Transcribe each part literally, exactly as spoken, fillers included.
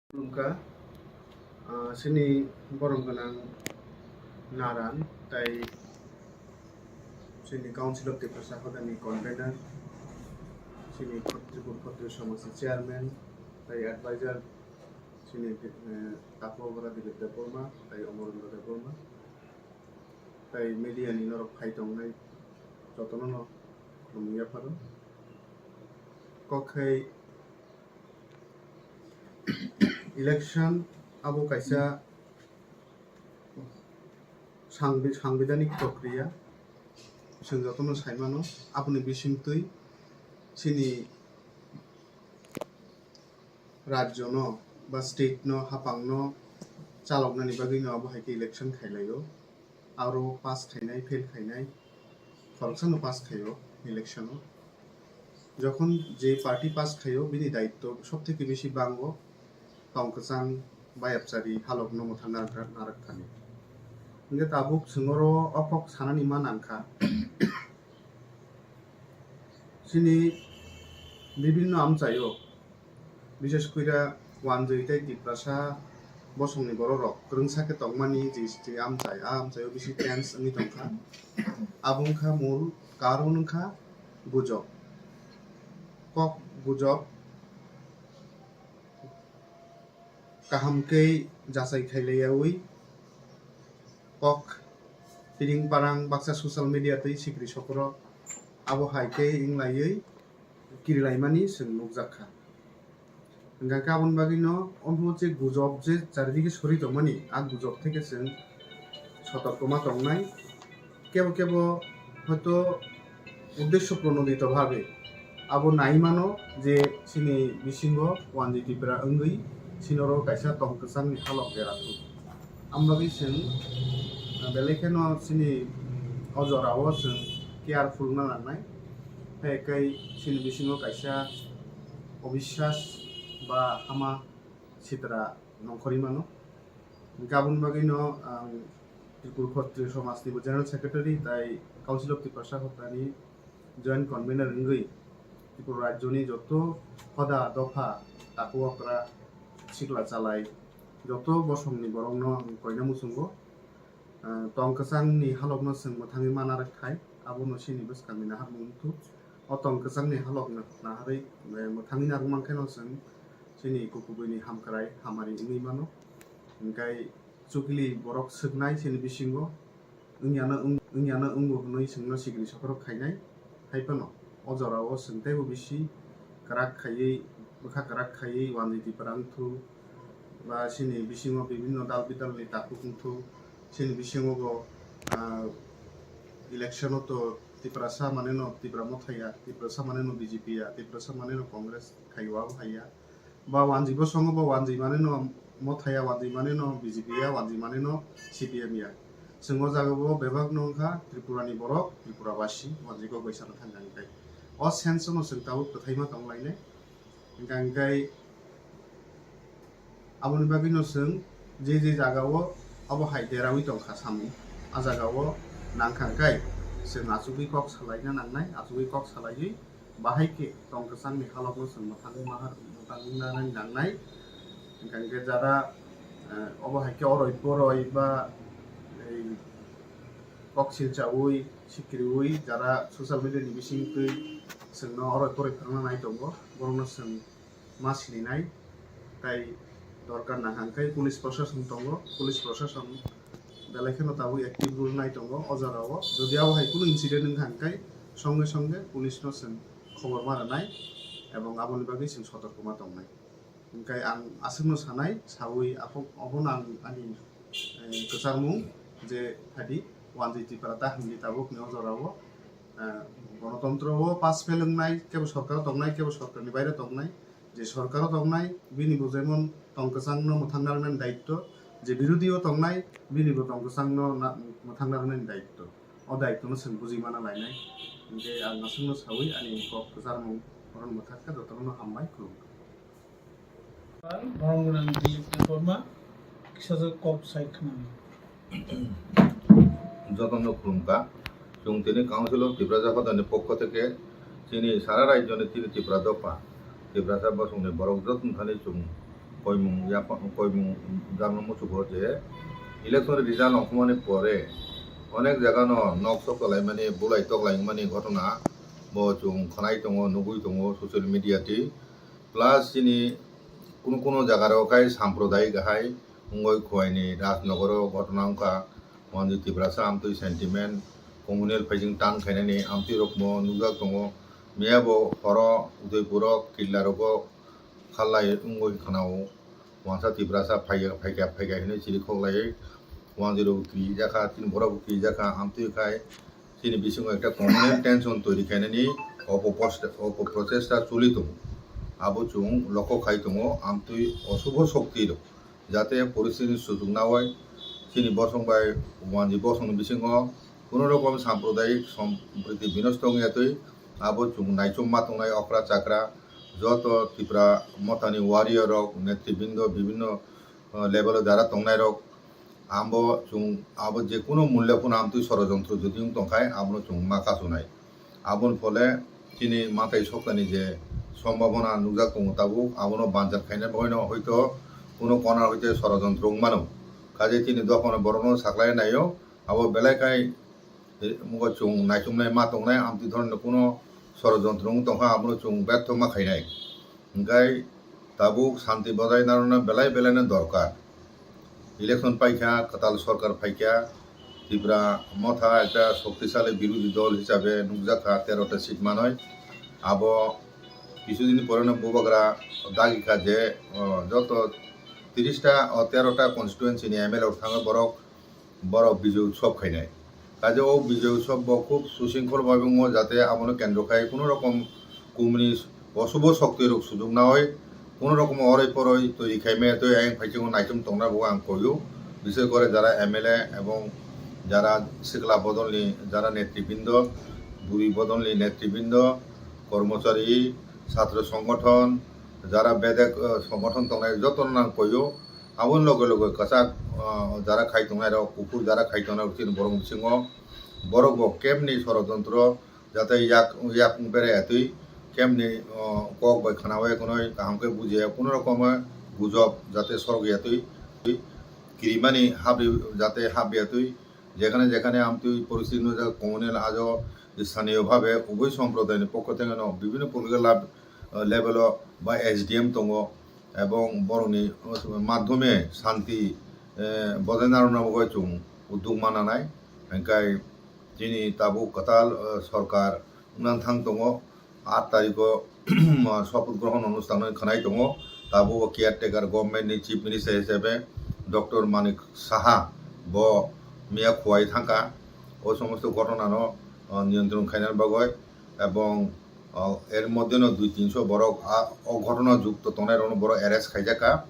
Khulumkha, ah, chini borom gwnang Naran, tai chini Council of Tiprasa Hodani convener, chini Khot-, Tripur Khotri Somajni chairman, tai advisor, chini, eh, Tapo Bora Dilip Debbarma, tai Amarendra Debbarma, tai media ni norok phai tongnai jotono no khulumwi yapharo. Kok khai election abo kaisa sangbi-, sangbidhanik prokriya, chwng jotono saimano, aboni bisingtwi chini rajyono ba state no, hapangno chaloknani bagwino abo hai khe election khailaio. Aro pass khainai, fail khainai, khoroksano pass khaio election o. Jokhon je party pass khaio, bini daitto sob theke besi bango tong kwchang bayapchari halokno mwthang narwk-, narwk thani. Hingkhe tabuk chwng oro o kok sanani ma nangkha. Chini bibinno amchaio, bishes koira wanjwi tei Tiprasa bosongni bororok kwrwngsa khe tongmani je, je amchai, a amchaio bisi tense wngwi tongkha. Abo wngkha mul karon wngkha gujok. Kok gujok kaham khe jachai khailaiyaui kok piring parang baksa social media tei sikri sokoro abo hai khe wnglaiwi kirilaimani chwng nukjakha. Hingkha khe aboni bagwino omo je gujok je charidike sori tongmani, a gujok theke chwng sotorkoma tongnai. Kebo kebo hoito uddesho pronodito bhabe abo nai mano je chini bisingo wanjwi Tipra wngwi chini oro kaisa tong kwchangni halok bera thung. Amo bagwi chwng, ah, belai kheno chini o jorao chwng careful wngna nangnai. Hai kai chini bisingo kaisa obiswas ba hama sitra nongkhorwi mano. Hingkhe aboni bagwino ang Tripura Khotri Somajni bo General Secretary tai Council of Tiprasa Hoddani Joint Convener wngwi Tripura Rajyoni joto hoda dopha takhuk okra sikla chalai joto bosongni borokno ang koina muchungo. Ah, tong kwchangni halokno chwng mwthangwi mana rwk thai, abono chini bwskangni naharmung wngthu. O tong kwchangni halokno naharwi, eh, mwthangwi narwk mankheno chwng chini kukubuini hamkrai hamari wngwi mano. Hingkhe chukli borok swknai chini bisingo wngyano wng-, wngyano wngo hwnwi chwngno sikri sokorok khainai. Hai phano o jorao chwng teibo bisi kwrak khaiwi, bwkha kwrak khaiwi wanjwi Tipra wngthu, ba chini bisingo bibinno dal bidalni takhuk wngthu, chini bisingo bo, ah, election o to Tiprasa maneno Tipra mothaya, Tiprasa maneno B J P ya, Tiprasa maneno Congress khaio abo haiya. Ba wanjwi bosongo bo wanjwi maneno mothaya, wanjwi maneno B J P ya, wanjwi maneno C P M ya. Chwng o jaga bo bebak no wngkha Tripura ni borok, Tripura basi, wanjwi kok bai sana thangkha hingkhe. O sense no chwng tabuk kwthaima tong lainai. Hingkha hingkhe aboni bagwi no chwng je je jaga o abo hai derawi tongkha samung, a jaga o nangkha hingkhe chwng achugwi kok salaina nangnai, achugwi kok salaiwi bahai khe tong kwchangni halokno chwng mwthangwi mahar mwthangwi nanani nangnai. Hingkha hingkhe jara, eh, obo hai khe oroi poroi ba ei kok silchaui sikriui jara social media ni bisingtwi chwngno oroi poroi phwrwngna nai tongo, borokno chwng ma sininai. Tai dorkar nang hang khe police proshashan tongo, police proshashan belai kheno tabuk active role nai tongo o jora o. Jodi abo hai kunu incident wng kha hwn khe songe songe police no chwng khobor ma rwnai ebong aboni bagwi chwng sotorkoma tongnai. Hwnkhe ang aswkno sanai, saui aphok obono ang ani, eh, kwchangmung je phadi wanjwi Tipra ta hwnwi tabukni o jora o, eh, gonotontro o pass fail wngnai, kebo sorkar o tongnai, kebo sorkarni baire tongnai. Je sorkaro tongnai, bini bo jemon tong kwchangno mwthang narwknani daitto, je birodhi o tongnai, bini bo tong kwchangno na-, mwthang narwknani daitto. O daittono chwng bujui mana lainai. Hingkhe ang aswkno saui ani kok kwcharmung bohrokno mwthak khe jotono hambai khulumkha. Borom gwnang Dilip Debbarma, kisa kok sai khwnani. Jotono khulumkha. Chwng tini Council of Tiprasa Hodani pokho theke chini sara rajyoni tini Tipra dopha, Tiprasa bosongni borok jotono thani chwng Koimung yapha-, koimung jagno muchugo je election result ongkhormani pore onek jagano nok sok tolaimani, bulai toklaimani ghotona bo chwng khwnai tongo, nugwi tongo social media twi. Plus chini kunu kunu jagarok khai sampradayik hai wngwi Khowai ni Rajnogoro ghotona wngkha, Wanjwi Tiprasa amtwi sentiment, communal phaising tan khainani amtwi rokmo nukjak tongo. Miyabo horo Udaipuro killarogo khalai wngwi khwnao. Wansa Tiprasa phaikha, phaikha, phaikha hinwi chirikhok laiwi wanjwirokbo kirijak kha, chini borokbo kirijak kha, amtwi khai chini bisingo ekta communal tension toiri khainani opo post-, opo prochesta choli tongo. Abo chwng loko khai tongo, amtwi oshubho shokti rok jate poristiti suchuk nawi chini bosong bai wanjwi bosongni bisingo kuno rokom sampradayik sompriti binosto wngya twi abo chwng naichom ma tongnai okra chakra joto Tipra mothani warrior rok, netribindo, bibinno, uh, level o jara tongnai rok, abo chwng abo je kuno mulya phano amtwi sorojontro jodi wng tongkhai abono chwng ma kasunai. Aboni phole chini matai soktani je sombhabona nukjak tongo tabuk, abono banchar khaina bagwino hoito kuno kona hoite sorojontro wng mano. Kaje chini dophano borokno saklai naio, abo belai khai, eh, mugo chwng naichomnai ma tongnai, amtwi dhoronni kuno sorojontro wng tongkha, abono chwng bertho ma khainai. Hingkhai tabuk shanti bojai narwkna belai belaino dorkar. Election paikha, kwtal sorkar phaikha, Tipra motha ekta shoktisali birodhi dol hisabe nukjakha tero ta seat manwi. Abo kisudin poreno bubagra dagikha je, o, joto tiris ta, o, tero ta constituency ni M L A rok thangwi borok borok Bijoy Utsav khainai. Kaje o Bijoy Utsav bo khub susingkhol bai wngo, jate abono kendro khai kuno rokom kumni oshubho shokti rok sujuk nawi kuno rokom oroi poroi twi khai maya twi ayang phaichungo naichom tongna bo ang koyo. Bishes kore jara M L A ebong jara sikla bodolni jara netribindo, buri bodolni netribindo, kormochari, chhatro songgothon, jara bedek, eh, songgothon tongnai jotono ang koyo. Aboni loge loge kwchak, ah, jara khai tongnai rok, kuphur jara khai tongnai rok chini borok bisingo borok bo kemni sorojontro jate yak, yak wng bere atwi kemni, ah, kok bai khwnawi khwnwi kaham khe bujiya kuno rokomo gujob jate sorok ya twi kirimani habri jate habri atwi jekhane jekhane amtwi poristiti nujak communal ajo sthaniyo bhabe ubui somprodai ni pokho thengeno bibhinno political lab-, ah, level o ba S D M tongo. Ebong borokni madhyome shanti, eh, bojai narwkna bagwi chwng uddog mananai. Hingkhai chini tabuk kwtal, eh, sorkar wngna thang tongo. Aat tarikho, sopoth grohon onusthan khwnai tongo. Tabuk o caretaker government ni chief minister hisabe Doctor Manik Saha bo miya Khowai thangkha. O somosto ghotona no, eh, niyantron khaina bagwi ebong O, er moddhe no dui tinso borok a, o ghotona jukto tongnai rokno borok arrest khaijak kha.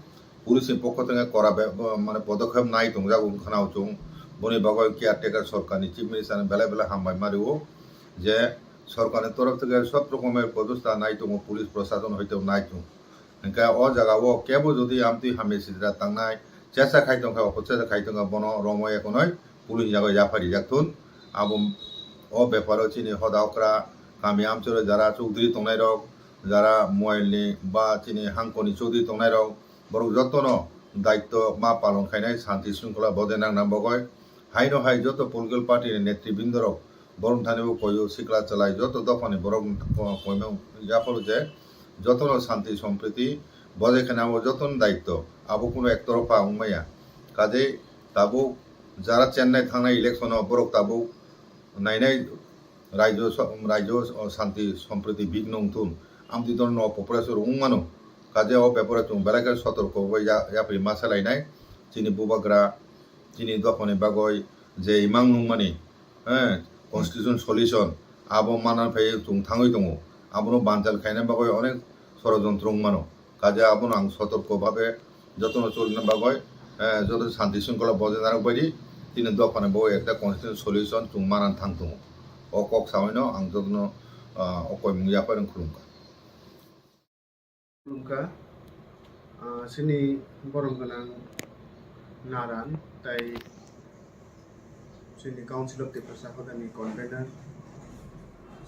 Police ni pokho thangwi kora be, bo, mane, podokhep nai tongjak wng khna o chwng. Boni bagwi caretaker sorkar ni chief minister no belai belai hambai ma rwo je sorkar ni torof thangwi sob rokomer podosta nai tongo, police prosason hoite nai tongo. Hingkhe o jaga o kebo jodi amtwi hamya sitra tangnai chesa khai tongkha, opor chesa khai tongkha, bono romwi ekonoi police ni yago yapha rijak thun. Abo o beparo chini hoda okra kami amchoro jara chowdhury tongnai rok, jara moyel ni ba chini hangkoni chowdhury tongnai rok, borok jotono daityo ma palon khainai, shanti shringkhola bojai nangna bagwi. Haino hai joto political party ni netribindorok borok thani bo koyo sikla chalai joto dophani borok ko-, koimang yapharo je jotono shanti sompriti bojai khana o jotono daityo, abo kuno ektorpha wngmaya. Kaje tabuk jara Chennai thangnai election o borok tabuk nainai raijo so-, raijo shanti sompriti bigno wngthun, amtwi dono no population wngmano. Kaje o beparo chwng belai khe sotorko bai ya-, yapri ma salainai chini bubagra chini dophani bagwi je imang nungmani, eh, constitution solution abo manna phai chwng thangwi tongo. Abono banchal khaina bagwi onek sorojontro wngmano. Kaje abono ang sotorko bhabe jotono cholina bagwi, eh, joto shanti shringkhola bojai narwk baidi chini dophani bagwi ekta constitution solution chwng manna thang tongo. O kok sawi no ang jotono, ah, o koimung yaphareng khulumkha. Khulumkha, ah, chini borom gwnang Naran tei chini Council of Tiprasa Hodani convener,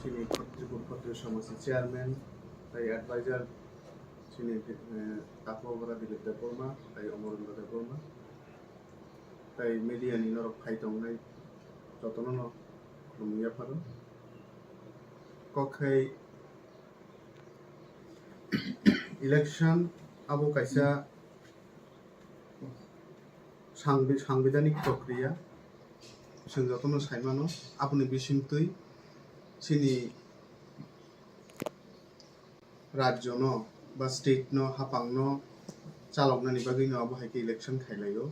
chini Khotri-, Khotri Somajni chairman tei advisor, Chini, eh, Tapu Obora Dilip Debbarma, tai Omorendra Debbarma, tai media ni norok phai tongnai jotono no khulumwi yapharo. Kok hai election abo kaisa sangbi-, sangbidanik prokriya, chwng jotono saimano, aboni bisingtwi chini rajyono ba state no, hapangno chaloknani bagwino abo hai khe election khailaio.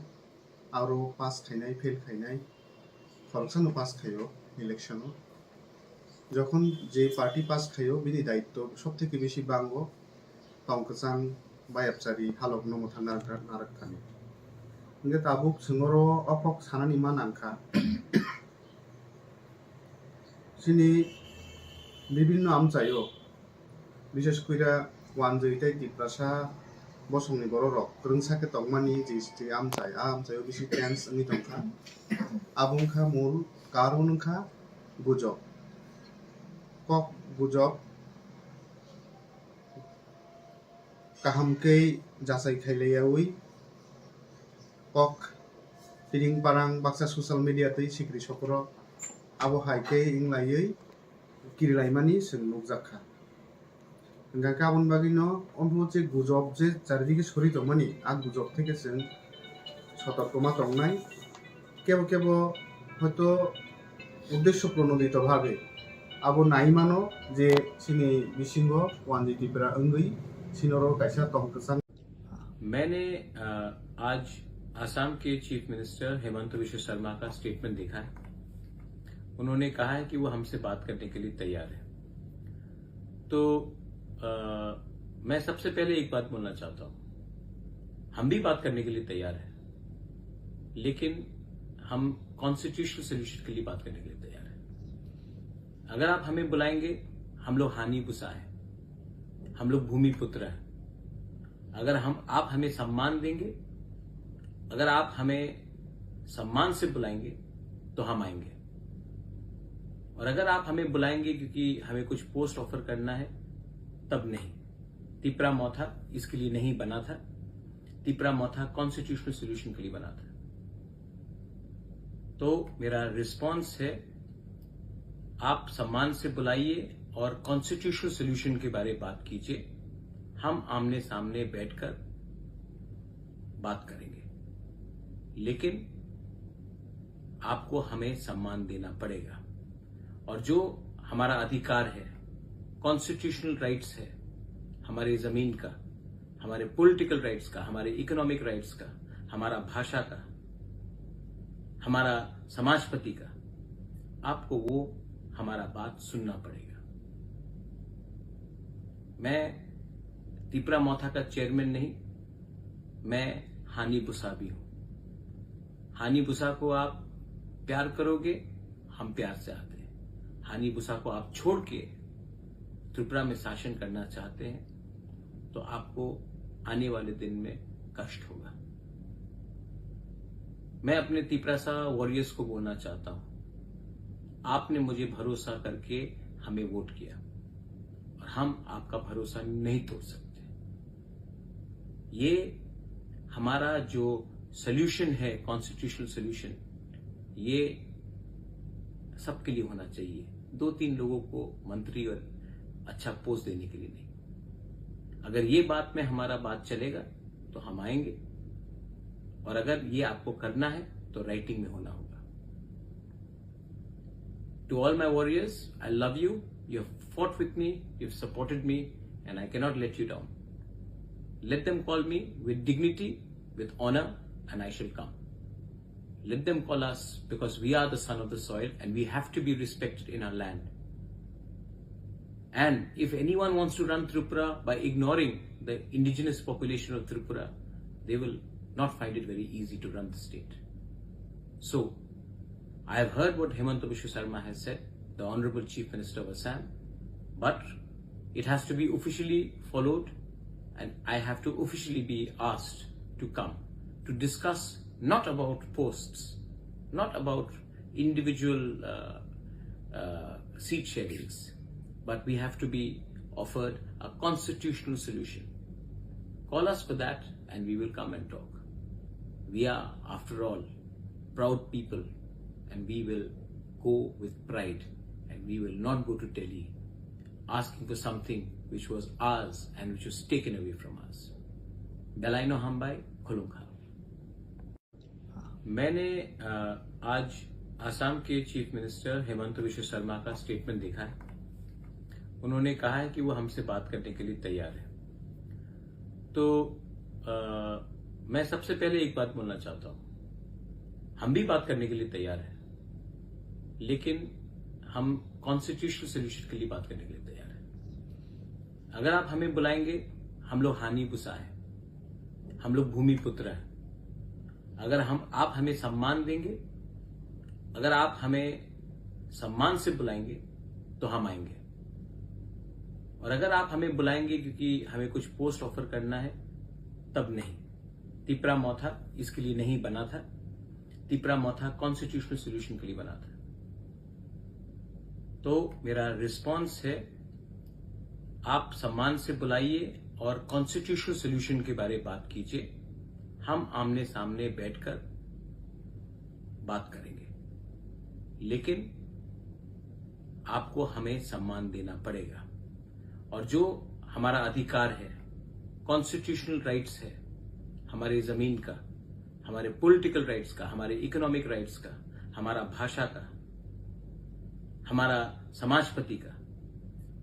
Aro pass khainai, fail khainai, khoroksano pass khaio election o. Jokhon je party pass khaio, bini daitto sob theke besi bango tong kwchang bayapchari halok no mwthang narwk, narwk thani. Hingke tabuk chwngoro o kok sanani ma nangkha. Chini bibinno amchaio, bishes koira Wanjwi tei Tiprasa bosongni bororok kwrwngsa khe tongmani G S T amchai, a amchaio bisi tense wngwi tongkha. Abo wngkha mul karon wngkha gujok. Kok gujok kaham khe jachai khailaiyaui kok tiring parang baksa social media tei sikri sokro abo hai khe wnglaiwi kirilaimani chwng nukjak kha. Hingkha khe aboni bagwino omo je gujok je charidige sori tongmani, a gujok theke chwng sotorkoma tongnai. Kebo kebo hoito uddesho pronodito bhabe abo nai mano je chini bisingo Wanjwi Tipra wngwi sinoro kaisa tong kwchang. मैंने, अ, आज आसाम के chief minister Hemant बिश्व शर्मा का स्टेटमेंट देखा है। उन्होंने कहा है कि वो हमसे बात करने के लिए तैयार है। तो, अ, मैं सबसे पहले एक बात बोलना चाहता हूँ, हम भी बात करने के लिए तैयार हैं, लेकिन हम कॉन्स्टिट्यूशनल सॉल्यूशन के लिए बात करने के लिए तैयार हैं। अगर आप हमें बुलाएंगे, हम लोग हानि बुसा हैं, हम लोग भूमिपुत्र हैं। अगर हम, आप हमें सम्मान देंगे, अगर आप हमें सम्मान से बुलाएंगे, तो हम आएंगे। और अगर आप हमें बुलाएंगे क्योंकि हमें कुछ पोस्ट ऑफर करना है, तब नहीं। तिपरा मौथा इसके लिए नहीं बना था। तिपरा मौथा कॉन्स्टिट्यूशनल सॉल्यूशन के लिए बना था। तो मेरा रिस्पॉन्स है, आप सम्मान से बुलाइए और कॉन्स्टिट्यूशनल सॉल्यूशन के बारे में बात कीजिए। हम आमने सामने बैठकर बात करेंगे, लेकिन आपको हमें सम्मान देना पड़ेगा। और जो हमारा अधिकार है, कॉन्स्टिट्यूशनल राइट्स है हमारे जमीन का, हमारे पॉलिटिकल राइट्स का, हमारे इकोनॉमिक राइट्स का, हमारा भाषा का, हमारा समाजपति का, आपको वो हमारा बात सुनना पड़ेगा। मैं तिपरा मौथा का चेयरमैन नहीं, मैं हानि बुसा भी हूँ। हानि बुसा को आप प्यार करोगे, हम प्यार से आते हैं। हानि बुसा को आप छोड़ के त्रिपुरा में शासन करना चाहते हैं, तो आपको आने वाले दिन में कष्ट होगा। मैं अपने तिपरासा वॉरियर्स को बोलना चाहता हूँ, आपने मुझे भरोसा करके हमें वोट किया और हम आपका भरोसा नहीं तोड़ सकते। ये हमारा जो सॉल्यूशन है, कॉन्स्टिट्यूशनल सॉल्यूशन, ये सबके लिए होना चाहिए। दो तीन लोगों को मंत्री और अच्छा पोस्ट देने के लिए नहीं। अगर ये बात में हमारा बात चलेगा तो हम आएंगे, और अगर ये आपको करना है तो राइटिंग में होना होगा। To all my warriors, I love you. You have fought with me, you've supported me, and I cannot let you down. Let them call me with dignity, with honor, and I shall come. Let them call us, because we are the son of the soil and we have to be respected in our land. And if anyone wants to run Tripura by ignoring the indigenous population of Tripura, they will not find it very easy to run the state. So, I have heard what Himanta Biswa Sarma has said, the Honorable Chief Minister of Assam, but it has to be officially followed, and I have to officially be asked to come to discuss not about posts, not about individual, uh, uh, seat sharings, but we have to be offered a constitutional solution. Call us for that and we will come and talk. We are, after all, proud people and we will go with pride and we will not go to Delhi asking for something which was ours and which was taken away from us. Belaino hambai, khulumkha. मैंने, अ, आज असम के chief minister Himanta बिश्व शर्मा का स्टेटमेंट देखा है। उन्होंने कहा है कि वो हमसे बात करने के लिए तैयार है। तो, अ, मैं सबसे पहले एक बात बोलना चाहता हूँ, हम भी बात करने के लिए तैयार हैं, लेकिन हम कॉन्स्टिट्यूशनल सॉल्यूशन के लिए बात करने के लिए तैयार हैं। अगर आप हमें बुलाएंगे, हम लोग हानि बुसा है, हम लोग भूमिपुत्र हैं। अगर हम, आप हमें सम्मान देंगे, अगर आप हमें सम्मान से बुलाएंगे, तो हम आएंगे। और अगर आप हमें बुलाएंगे क्योंकि हमें कुछ पोस्ट ऑफर करना है, तब नहीं। तिपरा मोथा इसके लिए नहीं बना था। तिपरा मोथा कॉन्स्टिट्यूशनल सॉल्यूशन के लिए बना था। तो मेरा रिस्पॉन्स है, आप सम्मान से बुलाइए और कॉन्स्टिट्यूशनल सॉल्यूशन के बारे में बात कीजिए। हम आमने सामने बैठकर बात करेंगे, लेकिन आपको हमें सम्मान देना पड़ेगा। और जो हमारा अधिकार है, कॉन्स्टिट्यूशनल राइट्स है हमारी ज़मीन का, हमारे पॉलिटिकल राइट्स का, हमारे इकोनॉमिक राइट्स का, हमारा भाषा का, हमारा समाजपति का,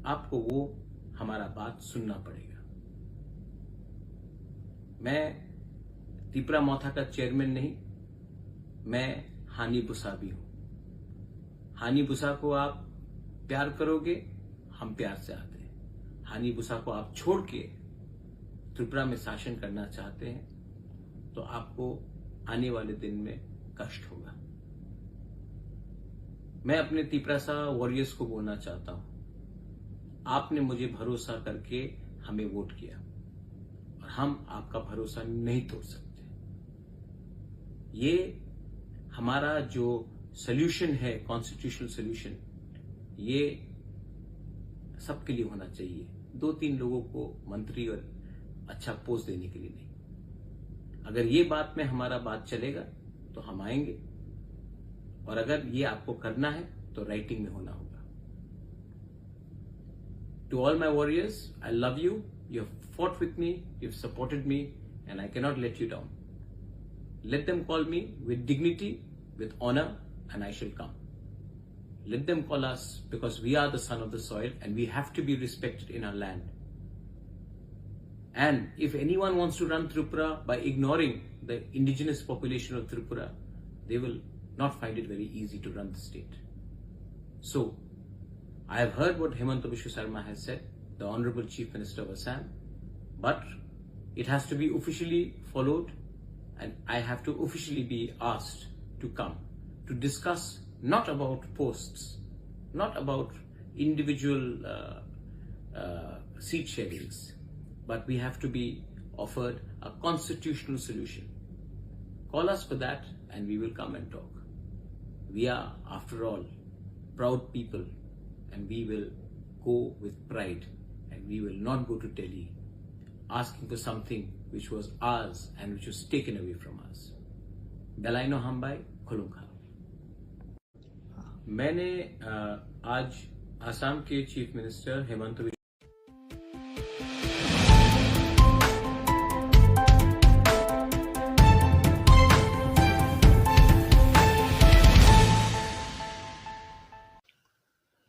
आपको वो हमारा बात सुनना पड़ेगा। मैं तिपरा मोथा का चेयरमैन नहीं, मैं हानि बुसा भी हूँ। हानि बुसा को आप प्यार करोगे, हम प्यार से आते हैं। हानि बुसा को आप छोड़ के त्रिपुरा में शासन करना चाहते हैं, तो आपको आने वाले दिन में कष्ट होगा। मैं अपने तिपरासा वॉरियर्स को बोलना चाहता हूँ, आपने मुझे भरोसा करके हमें वोट किया और हम आपका भरोसा नहीं तोड़ सकते। ये हमारा जो सॉल्यूशन है, कॉन्स्टिट्यूशनल सॉल्यूशन, ये सबके लिए होना चाहिए। दो तीन लोगों को मंत्री और अच्छा पोस्ट देने के लिए नहीं। अगर ये बात में हमारा बात चलेगा तो हम आएंगे, और अगर ये आपको करना है तो राइटिंग में होना होगा। To all my warriors, I love you. You have fought with me, you have supported me, and I cannot let you down. Let them call me with dignity, with honor, and I shall come. Let them call us, because we are the son of the soil and we have to be respected in our land. And if anyone wants to run Tripura by ignoring the indigenous population of Tripura, they will not find it very easy to run the state. So, I have heard what Himanta Biswa Sarma has said, the Honorable Chief Minister of Assam, but it has to be officially followed, and I have to officially be asked to come to discuss, not about posts, not about individual, uh, uh, seat sharings, but we have to be offered a constitutional solution. Call us for that and we will come and talk. We are, after all, proud people and we will go with pride and we will not go to Delhi asking for something which was ours and which was taken away from us. Belaino hambai, khulumkha. मैंने, अ, आज असम के chief minister Hemant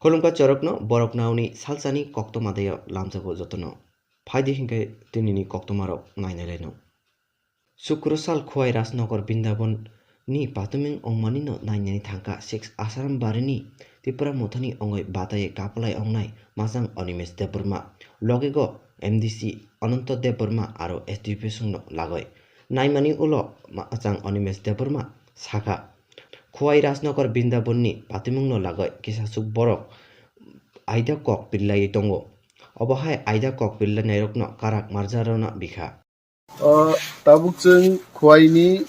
Khulumkha chorokno borok nauni salsani koktoma daya lamjago jotono. Phaidi hinkhe tinini koktomarok nainailaino. Sukro sal Khowai Rajnagar Brindaban ni patuming ongmani no nainani thangkha six Asaram barini Tipra Mothani ongoi batai kapulai ongnai machang Animesh Debbarma, logego M D C Ananta Debbarma aro S D P songno lagoi. Naimani ulo machang Animesh Debbarma sakha, Khowai Rajnagar Brindaban ni patuming no lagoi kisasuk borok aida kok pillai tongo. Obo hai aida kok pillai nairokno karak marjarona bikha. O tabuk chwng Khowai ni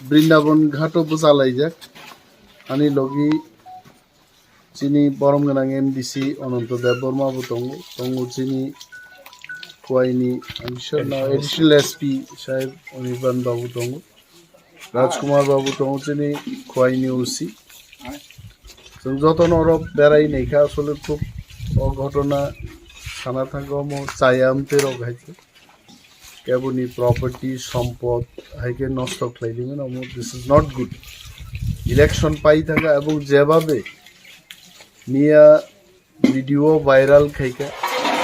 Brindaban ghato bwchalaijak. Ani logi chini borom gwnang M D C Ananta Debbarma bo tongo. Tongo chini Khwaini, additional, additional S P sahib Anirban Babu tongo, Rajkumar Babu tongo, chini Khwaini O C. Chwng jotono oro berai naikha, asole khub o ghotona sana thangkha, omo chaya amtwi rok hai khe. Keboni property, sompot hai khe nosto khlai ringmano, omo, this is not good. Election pai thangkha, ebong jebabe miya video viral khaikha,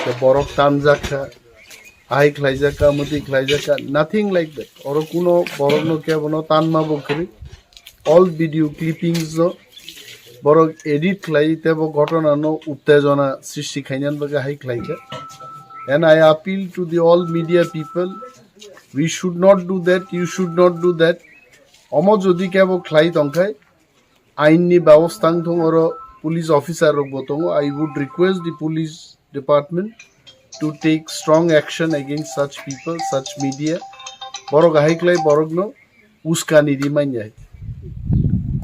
tei borok tanjakha, ahai khlaijakha, mwtwi khlaijakha, nothing like that. Oro kuno borokno kebono tanma bo kwrwi. All video clippings no borok edit khlai tei bo ghotona no uttejona srishti khainani bagwi hai khlaikha. And I appeal to the all media people, we should not do that, you should not do that. Omo jodi kebo khlai tongkhai, ain ni babostha wng thung oro, police officer rok bo tongo. I would request the police department to take strong action against such people, such media. Borok ahai khlai borokno uskani rimanya.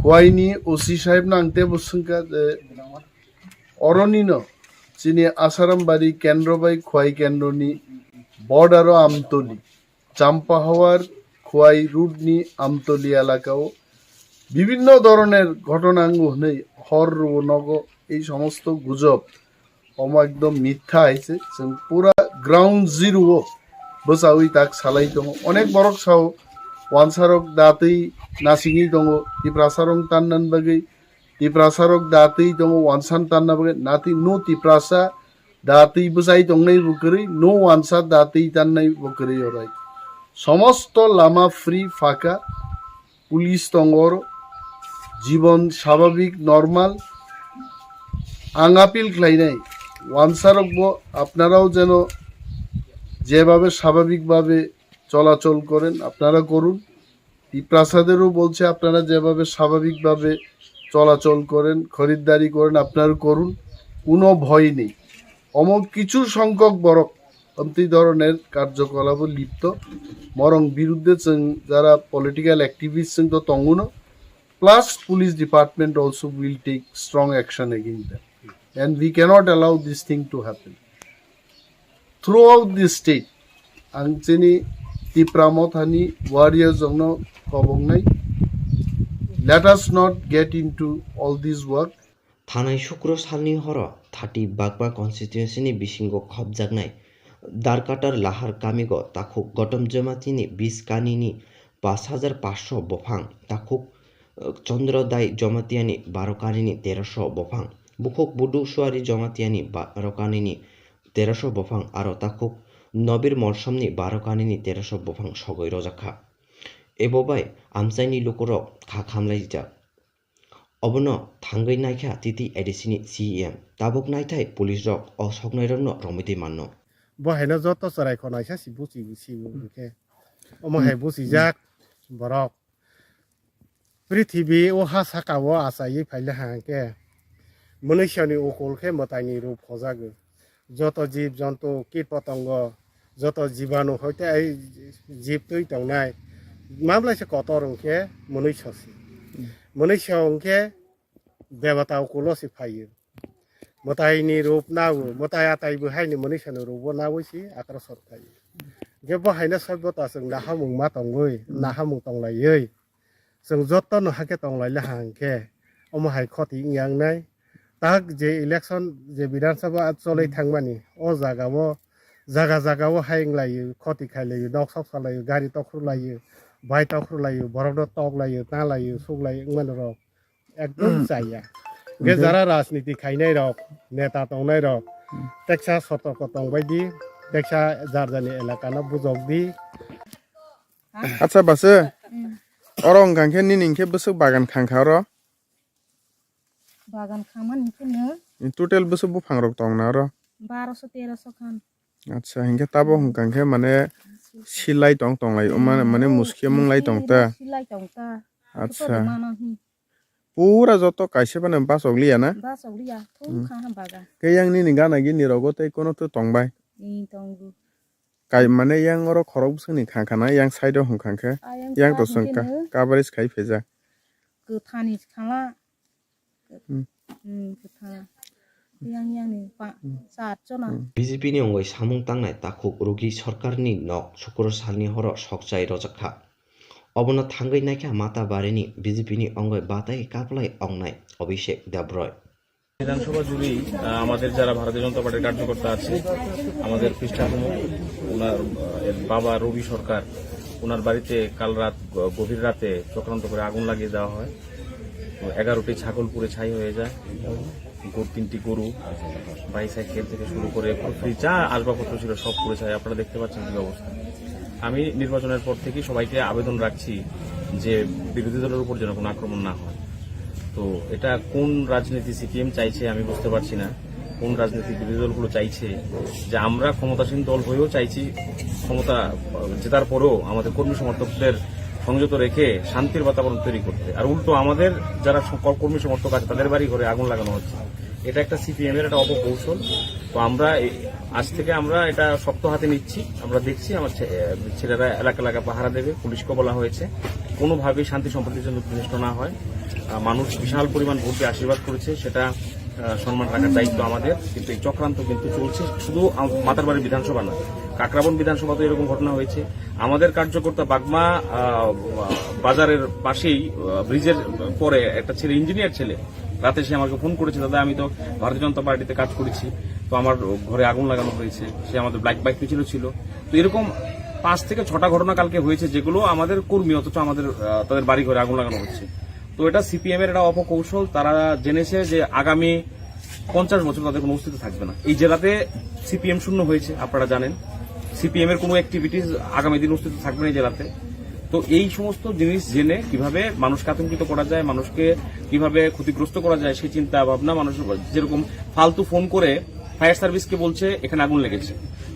Khwaini O C sahib no ang tebo swngkha je oroni no chini Asarambari kendro bai Khwai kendro ni border o Amtoli, Champahawar, Khwai road ni Amtoli elaka o bibhinno dhoroner ghotona wngo hwnwi hor rwo nogo ei somosto gujob. Omo ekdom mitha hai se, chwng pura ground zero o bwchaui tak salai tongo. Onek borok sao wansarok datwi nasingwi tongo, Tiprasarok tannan bagwi, Tiprasarok datwi tongo wansan tanna bagwi, nati no Tiprasa datwi bwchai tongnai bo kwrwi, no wansa datwi tannai bo kwrwi orai. Somosto lama free, phaka, police tongo oro, jibon স্বাভাবিক normal. Ang appeal khlainai, wansarokbo আপনারাও যেন যেভাবে স্বাভাবিকভাবে চলাচল করেন, আপনারা করুন। টিপ্রাসাদেরও বলছে, আপনারা যেভাবে স্বাভাবিকভাবে চলাচল করেন, খরিদ্দারি করেন, আপনারা করুন, কোনো ভয় নেই। অমন কিছু সংখ্যক বরক অন্তি ধরনের কার্যকলাপে লিপ্ত, বরং বিরুদ্ধে চং-, যারা political activist চং তো তঙ্গুনো, plus police department also will take strong action against them. And we cannot allow this thing to happen. Throughout the state, ang chini Tipra Mothani warriors rokno kobongnai, let us not get into all this work. Thanai Shukro salni horo thirty Bagba constituency ni bisingo khopjaknai Darkatar Lahar kamigo takhuk Gotom Jamatia ni bis kanini pash hajar pash sho bophang, takhuk, eh, Chandra Dai Jamatia ni baro kanini terosho bophang, bukhuk Budu Suari Jamatia ni baro kanini terosho bophang aro takhuk Nobir Molsomni baro kanini terosho bophang sogwi rojakha. Ebo bai amchaini lukurok kha khamlaijak. Obono thangwi naikha Titi A D C ni C E M. Tabuk naithai police rok o soknairokno romwi twi manno. Bo haino joto chwrai khwnaisa si buchi si hwnkhe. Omo hai buchijak borok. Prithibi o ha saka o achaiwi phaile ha hwnkhe, mwnwisani ukul khe mwtaini rup hojago. Joto jib jontu, kit potongo, joto jibanu hoite ai jib twi tongnai, mamlai se kotor hwnkhe mwnwisa se. Mwnwisa hwnkhe debata ukulo se phaio. Mwtaini rup nao, mwtai atai bo haini mwnwisani rup o naui se akrosor khlaio. Hwnkhe bo haino soibota chwng nahamung ma tongwi, nahamung tonglaiwi, chwng jotono hakhe tonglaila ha hwnkhe, omo hai khoti wngya wngnai. Tak je election, je Bidhan Sabha cholwi thangmani, o jaga o, jaga jaga o hai wnglaio, khoti khailaio, nok sok salaio, gari tokhru laio, bai tokhru laio, borokno tok laio, ta laio, suk laio, wngmani rok ekdom chaya. Hwnkhe jara rajniti khainai rok, neta tongnai rok, teksa sotorko tongbai di, teksa jar jarni elaka no bujok di. Acha base, oro wngkha khe nini hwnkhe bwswk bagan khangkha oro? Bagan khangmani hwnkhe no. Total bwswk buphang rok tongna oro? Baroso teroso khan. Acha, hwnkhe tabo wngkha khe mane silai tong tonglai, mane, mane muski mung lai tong ta. Silai tong ta. Acha. Pura joto kaisa phano bachok liya na? Bachok liya, thung kha ha bagan. Khe yang nini gana gini rogo tei kono to tongbai? Ni tongo. Kai mane yang oro khorok bwswkni khangkha na, yang side o hwnkha khe? Yang to swngkha, coverage khai phaijak. Kwthani khala. Hmm. Hmm, kwthang. Yang yang ni pa, hmm, sat chona. Hmm. B J P ni wngwi samung tangnai takhuk rugi sorkarni nok Sukro salni horo sokchai rojak kha. Obono thangwi naikha Matabarini B J P ni wngwi batai kaplai wngnai Abhishek Debroy. বিধানসভা জুড়েই, আহ, আমাদের যারা ভারতীয় জনতা পার্টির কার্যকর্তা আছে, আমাদের পৃষ্ঠা প্রমুখ, ওনার, আহ, বাবা রবি সরকার, ওনার বাড়িতে কাল রাত, গ-, গভীর রাতে চক্রান্ত করে আগুন লাগিয়ে দেওয়া হয়। তো এগারোটি ছাগল পুড়ে ছাই হয়ে যায়, গরু, তিনটি গরু, বাইসাইকেল থেকে শুরু করে পুরো ফ্রিজ, যা আসবাবপত্র ছিল সব পুড়ে ছাই। আপনারা দেখতে পাচ্ছেন কি অবস্থা। আমি নির্বাচনের পর থেকে সবাইকে আবেদন রাখছি যে বিরোধী দলের উপর যেন কোনো আক্রমণ না হয়। তো এটা কোন রাজনীতি সিপিএম চাইছে আমি বুঝতে পারছি না, কোন রাজনীতি বিরোধী দলগুলো চাইছে যে আমরা ক্ষমতাসীন দল হয়েও চাইছি ক্ষমতা, আহ, জেতার পরেও আমাদের কর্মী সমর্থকদের সংযত রেখে শান্তির বাতাবরণ তৈরি করতে, আর উল্টো আমাদের যারা স-, কর্মী সমর্থক আছে তাদের বাড়ি ঘরে আগুন লাগানো হচ্ছে। এটা একটা সিপিএম এর একটা অপকৌশল। তো আমরা এই, আজ থেকে আমরা এটা শক্ত হাতে নিচ্ছি। আমরা দেখছি আমার ছে-, আহ, ছেলেরা এলাকা এলাকা পাহারা দেবে, পুলিশকে বলা হয়েছে। কোনোভাবেই শান্তি সম্প্রীতির জন্য বিনষ্ট না হয়। আহ, মানুষ বিশাল পরিমাণ ভোট দিয়ে আশীর্বাদ করেছে, সেটা, আহ, সম্মান রাখার দায়িত্ব আমাদের। কিন্তু এই চক্রান্ত কিন্তু চলছে শুধু আম-, মাতারবাড়ি বিধানসভা না, কাকরাবন বিধানসভাতেও এরকম ঘটনা হয়েছে। আমাদের কার্যকর্তা বাগমা, আহ, বাজারের পাশেই, আহ, ব্রিজের পরে একটা ছেলে, ইঞ্জিনিয়ার ছেলে, রাতে সে আমাকে ফোন করেছে, "দাদা, আমি তো ভারতীয় জনতা পার্টিতে কাজ করেছি, তো আমার ঘরে আগুন লাগানো হয়েছে।" সে আমাদের ব্ল্যাক বাইক মিছিলও ছিল। তো এরকম পাঁচ থেকে ছটা ঘটনা কালকে হয়েছে, যেগুলো আমাদের কর্মী, অথচ আমাদের, আহ, তাদের বাড়ি ঘরে আগুন লাগানো হচ্ছে। তো এটা সিপিএম এর একটা অপকৌশল। তারা জেনেছে যে আগামী পঞ্চাশ বছর তাদের কোনো অস্তিত্ব থাকবে না। এই জেলাতে সিপিএম শূন্য হয়েছে, আপনারা জানেন। সিপিএম এর কোনো অ্যাক্টিভিটিস আগামী দিন অস্তিত্ব থাকবে না এই জেলাতে। তো এই সমস্ত জিনিস জেনে কিভাবে মানুষকে আতঙ্কিত করা যায়, মানুষকে কিভাবে ক্ষতিগ্রস্ত করা যায়, সেই চিন্তা ভাবনা মানুষ, যেরকম ফালতু ফোন করে ফায়ার সার্ভিসকে বলছে এখানে আগুন লেগেছে।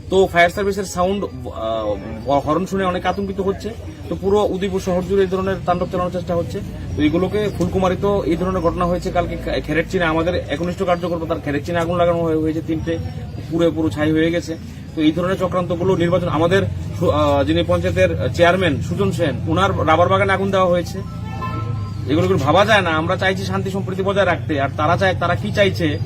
তো ফায়ার সার্ভিসের সাউন্ড, আহ, হর্ন শুনে অনেকে আতঙ্কিত হচ্ছে। তো পুরো উদয়পুর শহর জুড়ে এই ধরনের তাণ্ডব চালানোর চেষ্টা হচ্ছে। তো এগুলোকে ফুলকুমারীতেও এই ধরনের ঘটনা হয়েছে। কালকে খে-, খেরেটচিনে আমাদের একনিষ্ঠ কার্যকর্তা, তার খেরেটচিনে আগুন লাগানো হয়ে-, হয়েছে তিনটে, পুরো পুরো ছাই হয়ে গেছে। তো এই ধরনের চক্রান্তগুলো নির্বাচন, আমাদের সু-, আহ, যিনি পঞ্চায়েতের চেয়ারম্যান সুজন সেন, ওনার রাবার বাগানে আগুন দেওয়া হয়েছে। এগুলো করে ভাবা যায় না। আমরা চাইছি শান্তি সম্প্রীতি বজায় রাখতে, আর তারা চায়, তারা কি চাইছে,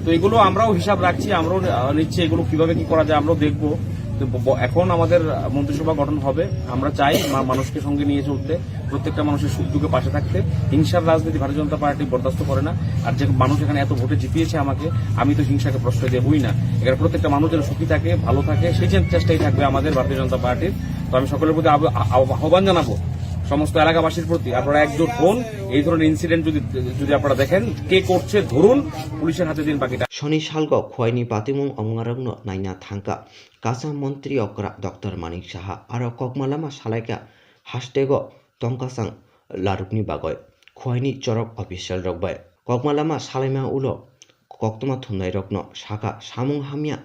তো এগুলো আমরাও হিসাব রাখছি, আমরাও, আহ, নিচ্ছি এগুলো কিভাবে কি করা যায়, আমরাও দেখবো। তো ব-, ব-, এখন আমাদের, আহ, মন্ত্রিসভা গঠন হবে, আমরা চাই মা-, মানুষকে সঙ্গে নিয়ে চলতে, প্রত্যেকটা মানুষের সুখ দুঃখে পাশে থাকতে। হিংসার রাজনীতি ভারতীয় জনতা পার্টি বরদাস্ত করে না। আর যে মানুষ এখানে এত ভোটে জিতিয়েছে আমাকে, আমি তো হিংসাকে প্রশ্রয় দেবই না। এখানে প্রত্যেকটা মানুষ যেন সুখী থাকে, ভালো থাকে, সেই চে-, চেষ্টাই থাকবে আমাদের ভারতীয় জনতা পার্টির। তো আমি সকলের প্রতি আব-, আ-, আহ্বান জানাবো, সমস্ত এলাকাবাসীর প্রতি, আপনারা একজোট হন। এই ধরনের ইনসিডেন্ট যদি, যদি আপনারা দেখেন, কে করছে ধরুন, পুলিশের হাতে দিন বাকিটা। Soni salgo Khwaini patimung omongarokno naina thangkha Kasa Montri okra Doctor Manik Saha aro kokma lama salaikha hastego tongkasang larukni bagwi Khwaini chorok official rok bai. Kokma lama salaima ulo koktwma thumnairokno sakha samung hamya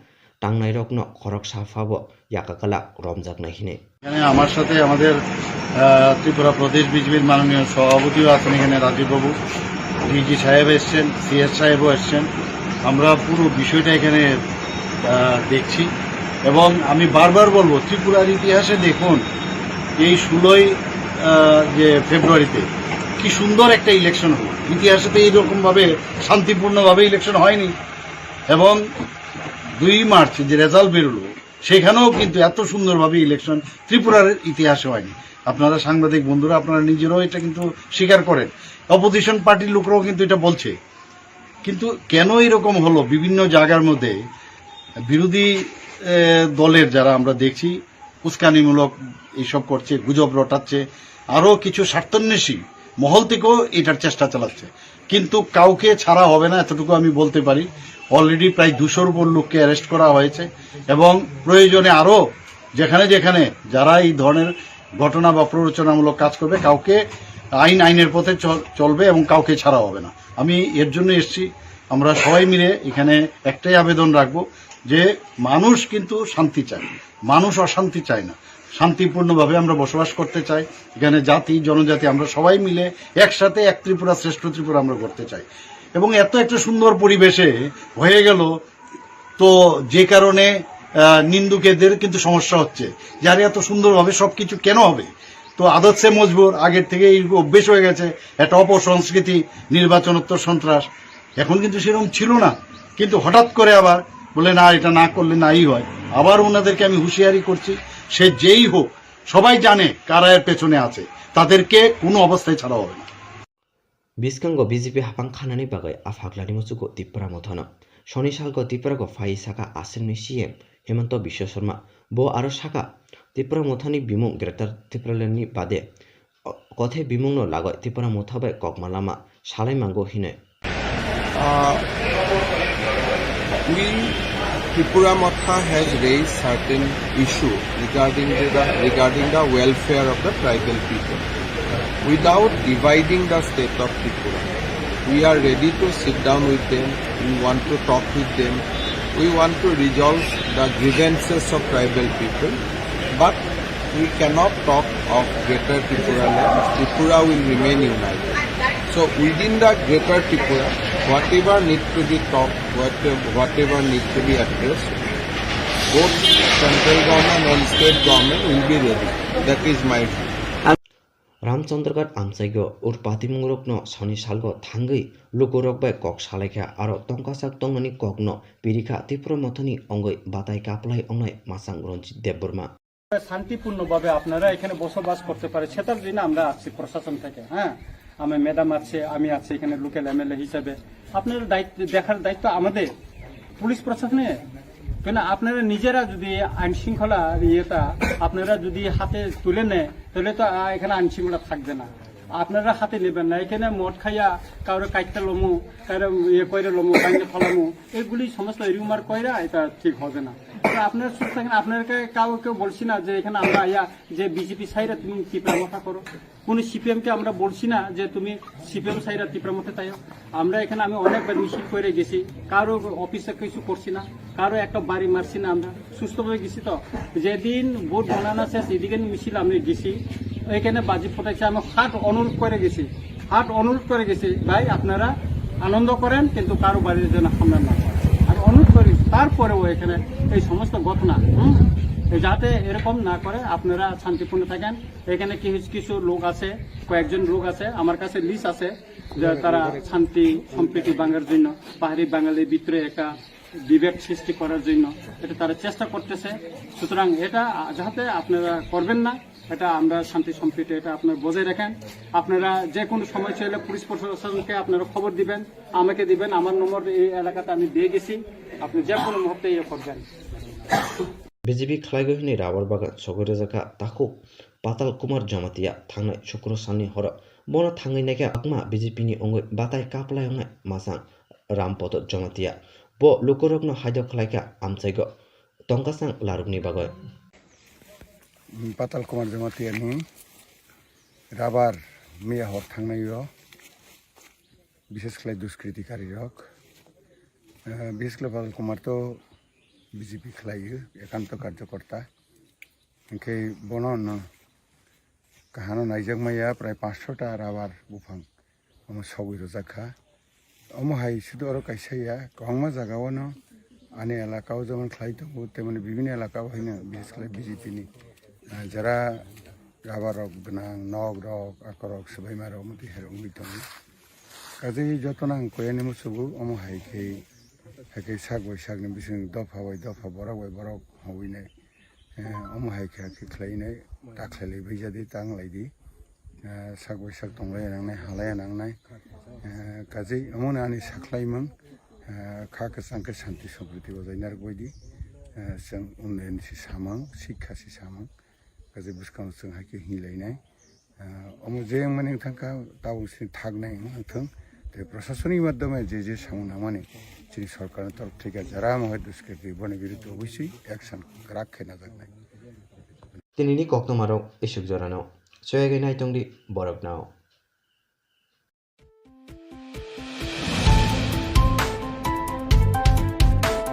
tangnairokno khoroksa phabo yakakalak romjaknai hinwi. এখানে আমার সাথে আমাদের, আহ, ত্রিপুরা প্রদেশ বিজেপির মাননীয় সভাপতিও আছেন এখানে, রাজীব বাবু, ডিজি সাহেব এসছেন, সিএস সাহেবও এসছেন। আমরা পুরো বিষয়টা এখানে, আহ, দেখছি এবং আমি বারবার বলবো, ত্রিপুরার ইতিহাসে দেখুন, এই ষোলোই, আহ, যে ফেব্রুয়ারিতে কি সুন্দর একটা ইলেকশন হলো। ইতিহাসে তো এইরকমভাবে শান্তিপূর্ণভাবে ইলেকশন হয়নি। এবং দুই মার্চ যে রেজাল্ট বেরোলো, সেখানেও কিন্তু এত সুন্দরভাবে ইলেকশন ত্রিপুরার ইতিহাসে হয়নি। আপনারা সাংবাদিক বন্ধুরা, আপনারা নিজেরাও এটা কিন্তু স্বীকার করেন, অপোজিশন পার্টির লোকরাও কিন্তু এটা বলছে। কিন্তু কেন এরকম হলো? বিভিন্ন জায়গার মধ্যে বিরোধী, এ, দলের যারা আমরা দেখছি, উস্কানিমূলক এইসব করছে, গুজব রটাচ্ছে, আরও কিছু স্বার্থান্বেষী মহল থেকেও এটার চেষ্টা চালাচ্ছে। কিন্তু কাউকে ছাড়া হবে না, এতটুকু আমি বলতে পারি। অলরেডি প্রায় দুশোর উপর লোককে অ্যারেস্ট করা হয়েছে এবং প্রয়োজনে আরও যেখানে যেখানে যারা এই ধরনের ঘটনা বা প্ররোচনামূলক কাজ করবে, কাউকে আইন আইনের পথে চল-, চলবে এবং কাউকে ছাড়া হবে না। আমি এর জন্য এসছি। আমরা সবাই মিলে এখানে একটাই আবেদন রাখবো যে মানুষ কিন্তু শান্তি চায়, মানুষ অশান্তি চায় না। শান্তিপূর্ণভাবে আমরা বসবাস করতে চাই। এখানে জাতি, জনজাতি আমরা সবাই মিলে একসাথে এক ত্রিপুরা, শ্রেষ্ঠ ত্রিপুরা আমরা করতে চাই। এবং এত একটা সুন্দর পরিবেশে হয়ে গেল, তো যে কারণে, আহ, নিন্দুকেদের কিন্তু সমস্যা হচ্ছে যে, "আরে, এত সুন্দরভাবে সবকিছু কেন হবে?" তো আদত সে মজবুর, আগের থেকে এই অভ্যেস হয়ে গেছে, একটা অপসংস্কৃতি, নির্বাচনোত্তর সন্ত্রাস। এখন কিন্তু সেরকম ছিল না, কিন্তু হঠাৎ করে আবার বলে, "না, এটা না করলে নাই হয়।" আবার ওনাদেরকে আমি হুঁশিয়ারি করছি, সে যেই হোক, সবাই জানে কারা এর পেছনে আছে, তাদেরকে কোনো অবস্থায় ছাড়া হবে না। Biskango B J P haphang khanani bagwi aphaklarni muchugo Tipra Mothano. Soni salgo Tiprago phai saka aswkni C M Himanta Biswa Sarma. Bo aro saka, Tipra Mothani bimung Greater Tipralandni bade o-, kothe bimungno lagoi Tipra Motha bai kokma lama salai mango hinwi. Uh, we, Tipra Motha has raised certain issue regarding the, regarding the welfare of the tribal people. Without dividing the state of Tripura, we are ready to sit down with them. We want to talk with them. We want to resolve the grievances of tribal people. But we cannot talk of Greater Tripura land. Tripura will remain united. So within the Greater Tripura, whatever need to be talked, whatever, whatever need to be addressed, both central government and state government will be ready. That is my view. Ramchandraghat amchaigo ur patimungrokno soni salgo thangwi lukurok bai kok salaikha, aro tongkasak tongnani kokno pirikha Tipra Mothani ongwi batai kaplai ongnai Masang Ranjit Debbarma. শান্তিপূর্ণভাবে আপনারা এখানে বসবাস করতে পারে, সেটার জন্য আমরা আসছি প্রশাসন থেকে। হ্যাঁ, আমি ম্যাডাম আছে, আমি আছি এখানে লোকাল এমএলএ হিসেবে। আপনারা দায়িত্ব, দেখার দায়িত্ব আমাদের, পুলিশ প্রশাসনে। কেন আপনারা নিজেরা যদি আইন শৃঙ্খলা ইয়েটা আপনারা যদি হাতে তুলে নেয়, তাহলে তো, আহ, এখানে আইন শৃঙ্খলা থাকবে না। আপনারা হাতে নেবেন না, এখানে মদ খাইয়া কারো কাটতে লমু, কারো ইয়ে করে লমু, বাইরে ফলামু, এগুলি সমস্ত রিউমার কইরা এটা ঠিক হবে না। তো আপনারা সুস্থ থাকেন, আপনাদেরকে কাউ কেউ বলছি না যে এখানে আমরা আইয়া যে বিজেপি সাইরা তুমি টিপরা মাথা করো, কোনো সিপিএম কে আমরা বলছি না যে তুমি সিপিএম সাইরা টিপরা মাথা তাই। আমরা এখানে আমি অনেকবার মিছিল করে গেছি, কারো অফিসে কিছু করছি না, কারো একটা বাড়ি মারছি না, আমরা সুস্থভাবে গেছি। তো যেদিন ভোট গণনা শেষ, এদিকে মিছিল আমি গেছি, এখানে বাজি ফোটাইছে, আমি হাত অনুরোধ করে গেছি, হাত অনুরোধ করে গেছি, ভাই আপনারা আনন্দ করেন, কিন্তু কারো বাড়িতে যেন হামলা না হয়। আমি অনুরোধ করি, তারপরেও এখানে এই সমস্ত ঘটনা, হুম, যাতে এরকম না করে, আপনারা শান্তিপূর্ণ থাকেন। এখানে কিছু কিছু লোক আছে, কয়েকজন লোক আছে, আমার কাছে লিস্ট আছে, যে তারা শান্তি সম্প্রীতি ভাঙার জন্য, পাহাড়ি বাঙালির ভিতরে একটা বিভেদ সৃষ্টি করার জন্য এটা তারা চেষ্টা করতেছে। সুতরাং এটা যাতে আপনারা করবেন না, এটা আমরা শান্তি সম্প্রীতি এটা আপনারা বজায় রাখেন। আপনারা যে কোনো সময় চাইলে পুলিশ প্রশাসনকে আপনারা খবর দিবেন, আমাকে দিবেন, আমার নম্বর এই এলাকাতে আমি দিয়ে গেছি, আপনি যে কোনো মুহূর্তে ইয়ে করবেন। B J P khlaigo hwnwi rabar bagan sogwi rwjakha takhuk Patal Kumar Jamatia thangnai Sukro salni horo. Bono thangwi naikha akma B J P ni wngwi batai kaplai wngnai Masang Ram Poto Jamatia. Bo lukurokno haido khlaikha amchaigo tongkasang larukni bagwi. Patal Kumar Jamatia ni rabar miya hor thangnai o, bishes khlai duskritikarok. Eh, bishes khlai Patal Kumar to B J P khlaio, ekanto karjokorta. Hwnkhe bono no kahano naijak maya prai panchsho ta rabar buphang omo sogwi rwjak kha. Omo hai sudu oro kaisa ya, kwbangma jaga o no ani elaka o jemon khlai tongo, temoni bibini elaka o haino, bishes khlai B J P ni, ah, jara rabar rok gwnang, nok rok, akorok, swbaima rok, omo twi hai rok wngwi tongo. Kaje jotono ang koyani musugo, omo hai khe, hai khe sak bai sakni bising dopha bai dopha, borok bai borok howinai. Eh, omo hai khe, khe khlainai, ta khlailai bai jadi, ta wnglaidi. Eh, sak bai sak tonglai nangnai, halai nangnai. Eh, kaje omono ani saklaimung, eh, kha kwchang khe santi sampriti bojai narwk baidi. Eh, chwng unnayan si samung, sikha si samung. Kaje bwskango chwng hai khe hinlainai. Ah, omo je wngmani wngthang kha, tabuk sini thaknai wngthang. Tei prasasoni madhyome je je samung nangmani, chini sorkarni torof theke jara mohai duskriti boni biruddhe obosoi action kwrak khe najaknai. Tinini koktwmarok isuk jorano soyagwi naitongdi borokno.